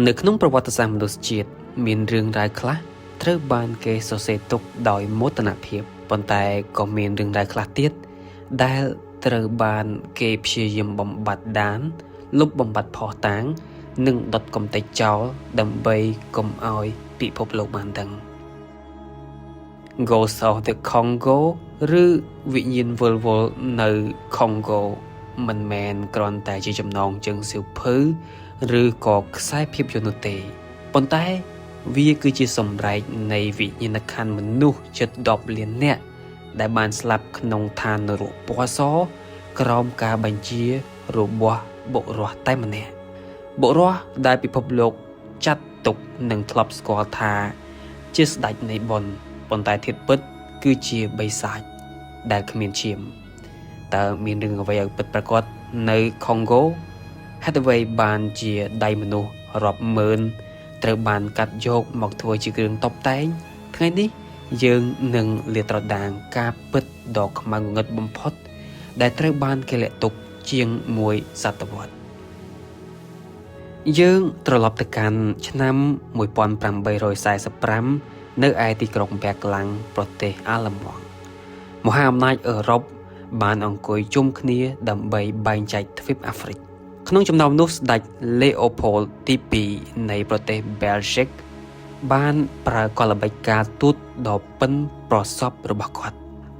នៅក្នុងប្រវត្តិសាស្ត្រមនុស្សជាតិមានរឿងរ៉ាវខ្លះត្រូវបានគេសរសេរទុកដោយមោទនភាពប៉ុន្តែក៏មានរឿងរ៉ាវខ្លះទៀតដែលត្រូវបានគេព្យាយាមបំបត្តិដានលុបបំបាត់ភស្តុតាង និងដុតកម្ទេចចោលដើម្បីកុំឲ្យពិភពលោកបានដឹង Ghost of the Congo ឬវិញ្ញាណវិលវល់នៅ Congo មិនមែនគ្រាន់តែជាចំណងជើងសៀវភៅឬក៏ខ្សែភាពយន្តនោះទេប៉ុន្តែវាគឺជាសម្រែកនៃវិញ្ញាណក្ខន្ធមនុស្សជិត10លាននាក់ដែលបានស្លាប់ក្នុងឋាននរកពណ៌សក្រោមការបញ្ជារបស់បុរសតែម្នាក់បុរសដែលពិភពលោកចាត់ទុកនិងធ្លាប់ស្គាល់ថាជាស្ដេចនៃបុណ្យប៉ុន្តែធាតុពិតគឺជាបិសាចដែលគ្មានឈាមតើមានរឿងអ្វីឲ្យពិតប្រាកដនៅខុងហ្គោហេតុអ្វីបានជាដៃមនុស្សរាប់ម៉ឺនត្រូវបានកាត់យកមកធ្វើជាគ្រឿងតុបតែងថ្ងៃនេះយើងនឹងលាតត្រដាងការពិតដ៏ខ្មៅងងឹតបំផុត ដែលត្រូវបានគេលាក់ទុកជាងមួយសតវត្សយើងត្រឡប់ទៅកាន់ឆ្នាំ1845នៅឯទីក្រុងបែកឡាំងប្រទេសអាល្លឺម៉ង់មហាអំណាចអឺរ៉ុបបានអង្គុយជុំគ្នាដើម្បីបែងចែកទ្វីបអាហ្វ្រិកក្នុងចំណោមនោះស្ដេចលេអូផូលទី2នៃប្រទេសបែលហ្សិកបានប្រើកលល្បិចការទូតដ៏ប៉ិនប្រសប់របស់គាត់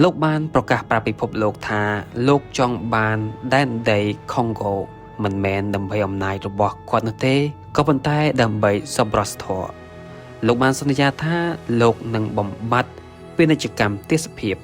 លោកបានប្រកាសប្រាប់ពិភពលោកថាលោកចង់បានដែនដីខុងហ្គោមិនមែនដើម្បីអំណាចរបស់គាត់នោះទេក៏ប៉ុន្តែដើម្បីសប្បុរសធម៌លោកបានសន្យាថាលោកនឹងបំបត្តិពាណិជ្ជកម្មទេសភាព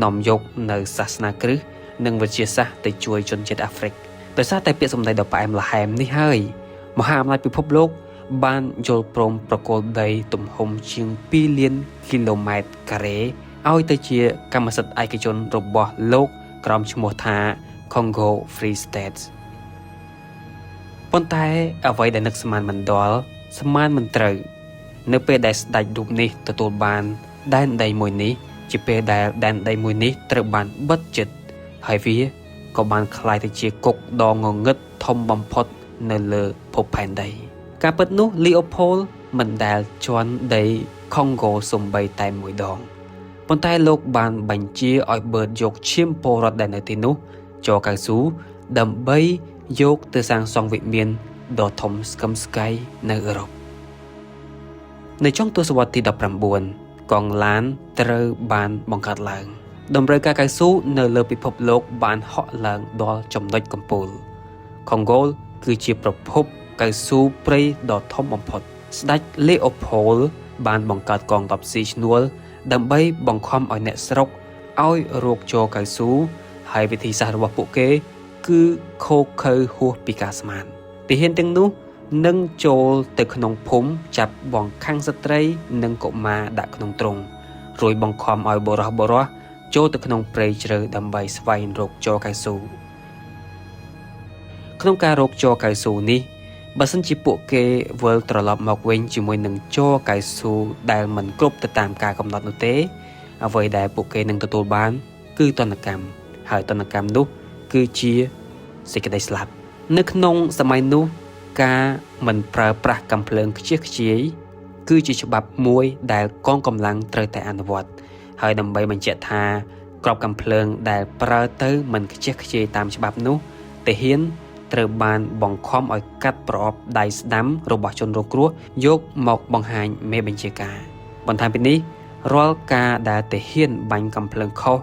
នាំយកនៅសាសនាគ្រិស្តនិងវិទ្យាសាស្ត្រទៅជួយជនជាតិអាហ្វ្រិកដោយសារតែពាក្យសម្ដីដ៏ផ្អែមល្ហែមនេះហើយមហាអំណាចពិភពលោកបានយល់ព្រមប្រគល់ដីទំហំជាង2លានគីឡូម៉ែត្រការ៉េឲ្យទៅជាកម្មសិទ្ធិឯកជនរបស់លោកក្រោមឈ្មោះថា Congo Free State ប៉ុន្តែអ្វីដែលនឹកស្មានមិនដល់ស្មានមិនត្រូវនៅពេលដែលស្ដេចរូបនេះទទួលបានដែនដីមួយនេះជាពេលដែលដែនដីមួយនេះត្រូវបានបិទជិតហើយវាក៏បានក្លាយទៅជាគុកដ៏ងងឹតធំបំផុតនៅលើភពផែនដីការពិតនោះលីអូផូលមិនដែលជន់ដីខុងហ្គោសំបីតែមួយដងប៉ុន្តែលោកបានបញ្ជាឲ្យបឺតយកឈាមពលរដ្ឋដែលនៅទីនោះជ័រកៅស៊ូដើម្បីយកទៅសាងសង់វិមានដ៏ធំស្កឹមស្កៃនៅអឺរ៉ុបនៅចុងទសវត្សរ៍ទី19កងឡានត្រូវបានបង្កើតឡើងតម្រូវការកៅស៊ូនៅលើពិភពលោកបានហក់ឡើងដល់ចំណុចកំពូលខុងហ្គោគឺជាប្រភពកៅស៊ូព្រៃដ៏ធំបំផុតស្ដេចលេអូផូលបានបង្កើតកងទ័ពស៊ីឈ្នួលដើម្បីបង្ខំឲ្យអ្នកស្រុកឲ្យរកជ័រកៅស៊ូហើយវិធីសាស្ត្ររបស់ពួកគេគឺខូខើហួសពីការស្មានទាហានទាំងនោះនឹងចូលទៅក្នុងភូមិចាប់បង្ខាំងស្ត្រីនិងកុមារដាក់ក្នុងទ្រុងរួចបង្ខំឲ្យបុរសបុរសចូលទៅក្នុងព្រៃជ្រៅដើម្បីស្វែងរកជ័រកៅស៊ូក្នុងការរកជ័រកៅស៊ូនេះបើសិនជាពួកគេវិលត្រឡប់មកវិញជាមួយនឹងជ័រកៅស៊ូដែលមិនគ្រប់ទៅតាមការកំណត់នោះទេអ្វីដែលពួកគេនឹងទទួលបានគឺទណ្ឌកម្មហើយទណ្ឌកម្មនោះគឺជាសេចក្តីស្លាប់នៅក្នុងសម័យនោះការមិនប្រើប្រាស់កាំភ្លើងខ្ជះខ្ជាយគឺជាច្បាប់មួយដែលកងកម្លាំងត្រូវតែអនុវត្តហើយដើម្បីបញ្ជាក់ថាក្របកាំភ្លើងដែលប្រើទៅមិនខ្ជះខ្ជាយតាមច្បាប់នោះទាហានត្រូវបានបង្ខំឲ្យកាត់ប្រអប់ដៃស្ដាំរបស់ជនរងគ្រោះយកមកបង្ហាញមេបញ្ជាការបន្ថែមពីនេះរាល់ការដែលទាហានបាញ់កាំភ្លើងខុស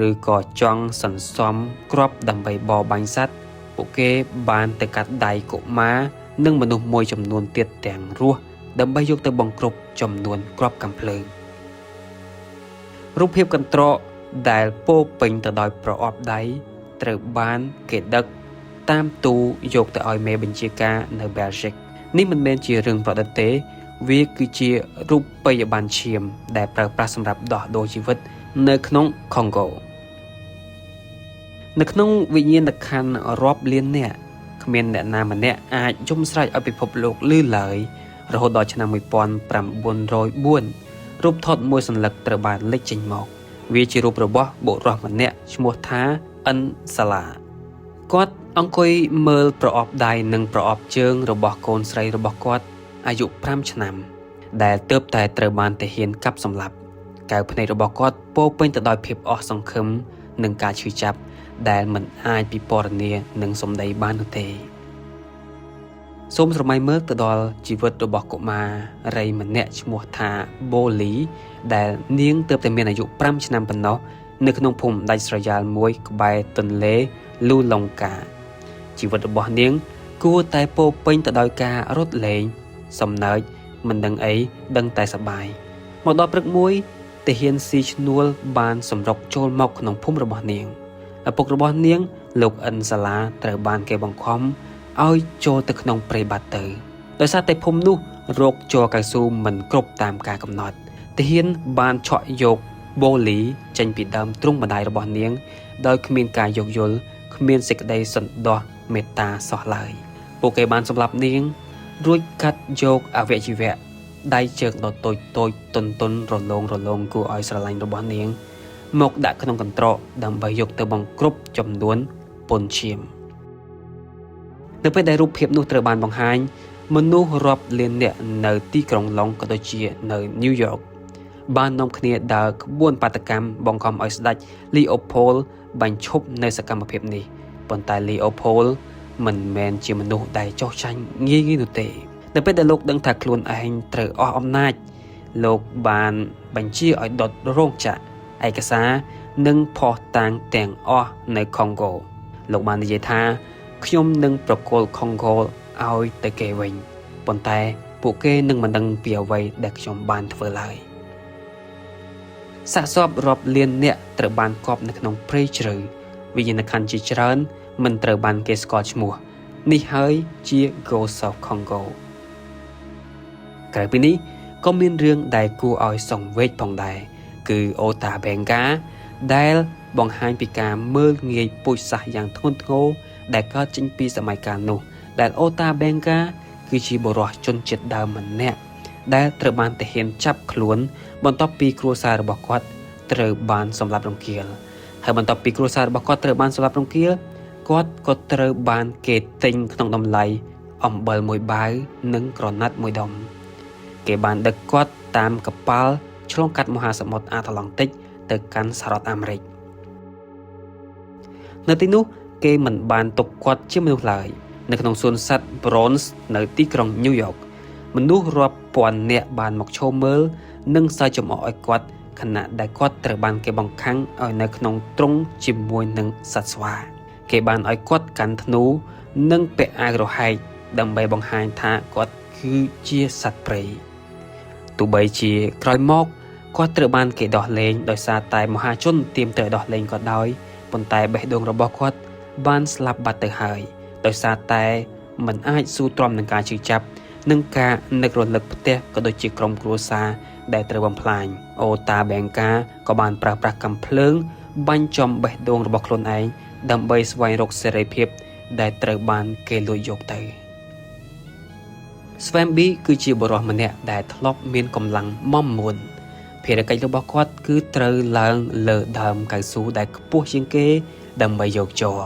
ឬក៏ចង់សន្សំគ្រាប់ដើម្បីបរបាញ់សត្វពួកគេបានទៅកាត់ដៃកុមារនិងមនុស្សមួយចំនួនទៀតទាំងរស់ដើម្បីយកទៅបង្គ្រប់ចំនួនគ្រាប់កាំភ្លើងរូបភាពកន្ត្រកដែលពោពេញទៅដោយប្រអប់ដៃត្រូវបានគេដឹកតាមទូយកទៅឲ្យមេបញ្ជាការនៅបែលហ្សិកនេះមិនមែនជារឿងប្រឌិតទេវាគឺជារូបិយប័ណ្ណឈាមដែលប្រើប្រាស់សម្រាប់ដោះដូរជីវិតនៅក្នុងខុងហ្គោនៅក្នុងវិញ្ញាណក្ខន្ធរាប់លាននាក់គ្មានអ្នកណាម្នាក់អាចយំស្រែកឲ្យពិភពលោកឮឡើយរហូតដល់ឆ្នាំ1904រូបថតមួយសន្លឹកត្រូវបានលេចចេញមកវាជារូបរបស់បុរសម្នាក់ឈ្មោះថាអិនសាឡាគាត់អង្គុយមើលប្រអប់ដៃនិងប្រអប់ជើងរបស់កូនស្រីរបស់គាត់ អាយុ5ឆ្នាំ ដែលទើបតែត្រូវបានទាហានកាប់សម្លាប់កែវភ្នែករបស់គាត់ពោរពេញទៅដោយភាពអស់សង្ឃឹមនិងការឈឺចាប់ដែលមិនអាចពិពណ៌នានឹងសម្ដីបាននោះទេសូមស្រមៃមើលទៅដល់ជីវិតរបស់កុមារីម្នាក់ឈ្មោះថាបូលីដែលនាងទើបតែមានអាយុ5ឆ្នាំប៉ុណ្ណោះនៅក្នុងភូមិដាច់ស្រយាលមួយក្បែរទន្លេលូឡុងកាជីវិតរបស់នាងគួរតែពោរពេញទៅដោយការរត់លេងសំណើចមិនដឹងអីដឹងតែសប្បាយមកដល់ព្រឹកមួយទាហានស៊ីឈ្នួលបានសម្រុកចូលមកក្នុងភូមិរបស់នាងឪពុករបស់នាងលោកអិនសាឡាត្រូវបានគេបង្ខំឲ្យចូលទៅក្នុងព្រៃបាត់ទៅដោយសារតែភូមិនោះរកជ័រកៅស៊ូមិនគ្រប់តាមការកំណត់ទាហានបានឆក់យកបូលីចេញពីដើមទ្រូងម្ដាយរបស់នាងដោយគ្មានការយោគយល់គ្មានសេចក្តីសន្តោសមេត្តាសោះឡើយពួកគេបានសម្លាប់នាងរួចកាត់យកអវយវៈដៃជើងដ៏តូចតូចទន់ទន់រលោងរលោងគួរឲ្យស្រឡាញ់របស់នាងមកដាក់ក្នុងកន្ត្រកដើម្បីយកទៅបង្ក្រប់ចំនួនពន្ធឈាមនៅពេលដែលរូបភាពនោះត្រូវបានបង្ហាញមនុស្សរាប់លាននាក់នៅទីក្រុងឡុងក៏ដូចជានៅញូវយ៉កបាននាំគ្នាដើរក្បួនបាតុកម្មបង្ខំឲ្យស្ដេចលីអូផូលបញ្ឈប់នៅសកម្មភាពនេះប៉ុន្តែលីអូផូលមិនមែនជាមនុស្សដែលចោះចាញ់ងាយៗនោះទេនៅពេលដែលលោកដឹងថាខ្លួនឯងត្រូវអស់អំណាចលោកបានបញ្ជាឲ្យដុតរោងចក្រឯកសារនិងភស្តុតាងទាំងអស់នៅខុងហ្គោលោកបាននិយាយថាខ្ញុំនឹងប្រគល់ខុងហ្គោឲ្យទៅគេវិញប៉ុន្តែពួកគេនឹងមិនដឹងពីអ្វីដែលខ្ញុំបានធ្វើឡើយសាកសពរាប់លាននាក់ត្រូវបានកប់នៅក្នុងព្រៃជ្រៅវិញ្ញាណក្ខន្ធជាច្រើនមិនត្រូវបានគេស្គាល់ឈ្មោះនេះហើយជា Ghost of Congo ក្រៅពីនេះក៏មានរឿងដែលគួរឲ្យសង្វេគផងដែរគឺអូតាបេងកាដែលបង្ហាញពីការមើលងាយពូជសាសន៍យ៉ាងធ្ងន់ធ្ងរដែលកើតចេញពីសម័យកាលនោះដែលអូតាបេងកាគឺជាបុរសជនជាតិដើមម្នាក់ដែលត្រូវបានទាហានចាប់ខ្លួនបន្ទាប់ពីគ្រួសាររបស់គាត់ត្រូវបានសម្លាប់រង្គាលហើយបន្ទាប់ពីគ្រួសាររបស់គាត់ត្រូវបានសម្លាប់រង្គាលគាត់ក៏ត្រូវបានគេទិញក្នុងតម្លៃអំបិលមួយបាវនិងក្រណាត់មួយដុំគេបានដឹកគាត់តាមកប៉ាល់ឆ្លងកាត់មហាសមុទ្រអាត្លង់តិកទៅកាន់សហរដ្ឋអាមេរិកនៅទីនោះគេមិនបានទុកគាត់ជាមនុស្សឡើយនៅក្នុងសួនសត្វ Bronx នៅទីក្រុងញូវយ៉កមនុស្សរាប់ពាន់នាក់បានមកឈរមើលនិងសើចចំអកឲ្យគាត់ខណៈដែលគាត់ត្រូវបានគេបង្ខាំងឲ្យនៅក្នុងទ្រុងជាមួយនឹងសត្វស្វាគេបានឲ្យគាត់កាន់ធ្នូនិងពាក់អាវរហែកដើម្បីបង្ហាញថាគាត់គឺជាសត្វព្រៃទោះបីជាក្រោយមកគាត់ត្រូវបានគេដោះលែងដោយសារតែមហាជនទាមទារដោះលែងក៏ដោយប៉ុន្តែបេះដូងរបស់គាត់បានស្លាប់បាត់ទៅហើយដោយសារតែមិនអាចស៊ូទ្រាំនឹងការឈឺចាប់និងការនឹករលឹកផ្ទះក៏ដូចជាក្រុមគ្រួសារដែលត្រូវបំផ្លាញអូតាបេងកាក៏បានប្រើប្រាស់កាំភ្លើងបាញ់ចំបេះដូងរបស់ខ្លួនឯងដើម្បីស្វែងរកសេរីភាពដែលត្រូវបានគេលួចយកទៅស្វែមប៊ីគឺជាបុរសម្នាក់ដែលធ្លាប់មានកម្លាំងមាំមួនភារកិច្ចរបស់គាត់គឺត្រូវឡើងលើដើមកៅស៊ូដែលខ្ពស់ជាងគេដើម្បីយកជ័រ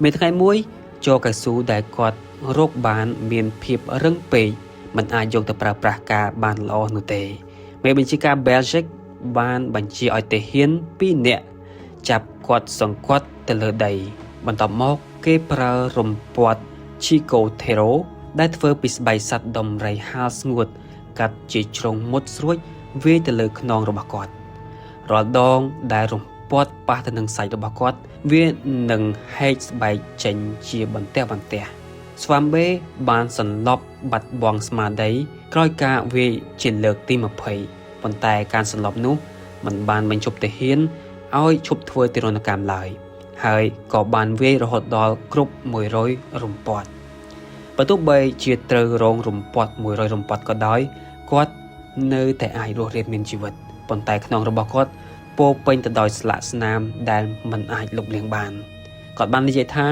មានថ្ងៃមួយជ័រកៅស៊ូដែលគាត់រកបានមានភាពរឹងពេកមិនអាចយកទៅប្រើប្រាស់ការបានល្អនោះទេមេបញ្ជាការ Belgic បានបញ្ជាឲ្យទាហាន2នាក់ចាប់គាត់សង្កត់ទៅលើដីបន្ទាប់មកគេប្រើរំពាត់ Chico Tero ដែលធ្វើពីស្បែកសត្វដំរីហាលស្ងួតកាត់ជាជ្រុងមុតស្រួចវាយទៅលើខ្នងរបស់គាត់រាល់ដងដែលរំពាត់ប៉ះទៅនឹងសាច់របស់គាត់វានឹងហែកស្បែកចេញជាបន្ទះបន្ទះស្វាំបេបានសន្លប់បាត់បង់ស្មារតីក្រោយការវាយជាលើកទី20ប៉ុន្តែការសន្លប់នោះមិនបានបញ្ឈប់ទាហានឲ្យឈប់ធ្វើទារុណកម្មឡើយហើយក៏បានវាយរហូតដល់គ្រប់100រំពាត់បើទោះបីជាត្រូវរងរំពាត់100រំពាត់ក៏ដោយគាត់នៅតែអាចរស់រានមានជីវិតប៉ុន្តែខ្នងរបស់គាត់ពោពេញទៅដោយស្លាកស្នាមដែលមិនអាចលុបលាងបានគាត់បាននិយាយថា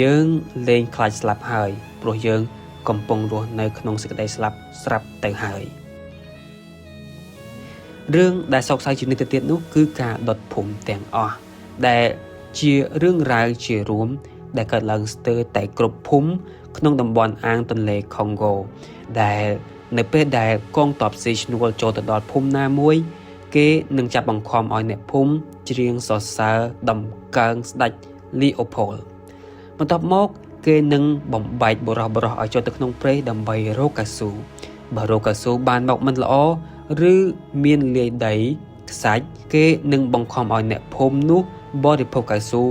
យើងលែងខ្លាចស្លាប់ហើយព្រោះយើងកំពុងរស់នៅក្នុងសេចក្តីស្លាប់ស្រាប់ទៅហើយរឿងដែលសោកសៅជាងនេះទៅទៀតនោះគឺការដុតភូមិទាំងអស់ដែលជារឿងរ៉ាវជារួម ដែលកើតឡើងស្ទើរតែគ្រប់ភូមិក្នុងតំបន់អាងទន្លេខុងហ្គោដែលនៅពេលដែលកងទ័ពស៊ីឈ្នួលចូលទៅដល់ភូមិណាមួយ គេនឹងចាប់បង្ខំឲ្យអ្នកភូមិច្រៀងសរសើរដំកើងស្ដេចលីអូផូលបន្ទាប់មកគេនឹងបំបែកបុរសៗឲ្យចូលទៅក្នុងព្រៃដើម្បីរកកៅស៊ូបើរកកៅស៊ូបានមកមិនល្អឬមានលាយដីខ្សាច់គេនឹងបង្ខំឲ្យអ្នកភូមិនោះបរិភោគកៅស៊ូ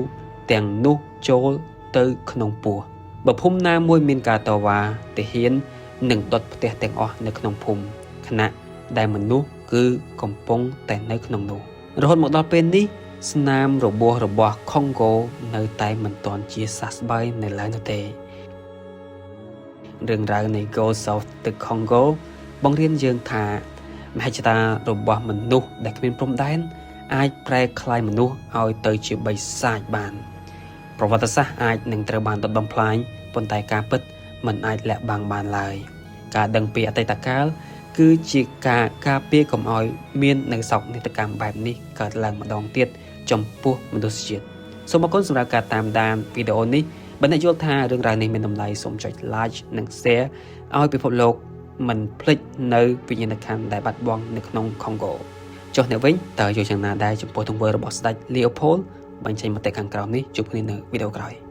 ទាំងនោះចូលទៅក្នុងពោះបើភូមិណាមួយមានការតវ៉ាទាហាននឹងដុតផ្ទះទាំងអស់នៅក្នុងភូមិខណៈដែលមនុស្សគឺកំពុងតែនៅក្នុងនោះរហូតមកដល់ពេលនេះស្នាមរបួសរបស់ខុងហ្គោនៅតែមិនទាន់ជាសះស្បើយនៅឡើយនោះទេរឿងរ៉ាវនៃ Ghost of the Congo បង្រៀនយើងថាមហិច្ឆតារបស់មនុស្សដែលគ្មានព្រំដែនអាចប្រែក្លាយមនុស្សឲ្យទៅជាបិសាចបាន ប្រវត្តិសាស្ត្រអាចនឹងត្រូវបានដុតបំផ្លាញប៉ុន្តែការពិតមិនអាចលាក់បាំងបានឡើយការដឹងពីអតីតកាលគឺជាការការពារកុំឲ្យមាននៅសោកនាដកម្មបែបនេះកើតឡើងម្ដងទៀតចំពោះមនុស្សជាតិសូមអរគុណសម្រាប់ការតាមដានវីដេអូនេះបើអ្នកយល់ថារឿងរ៉ាវនេះមានតម្លៃសូមចុច like និង share ឲ្យពិភពលោកមិនភ្លេចនៅវិញ្ញាណក្ខន្ធដែលបាត់បង់នៅក្នុងខុងហ្គោចុះអ្នកវិញតើយល់យ៉ាងណាដែរចំពោះទង្វើរបស់ស្ដេច Leopold បញ្ចេញមតិខាងក្រោមនេះជួបគ្នានៅវីដេអូក្រោយ។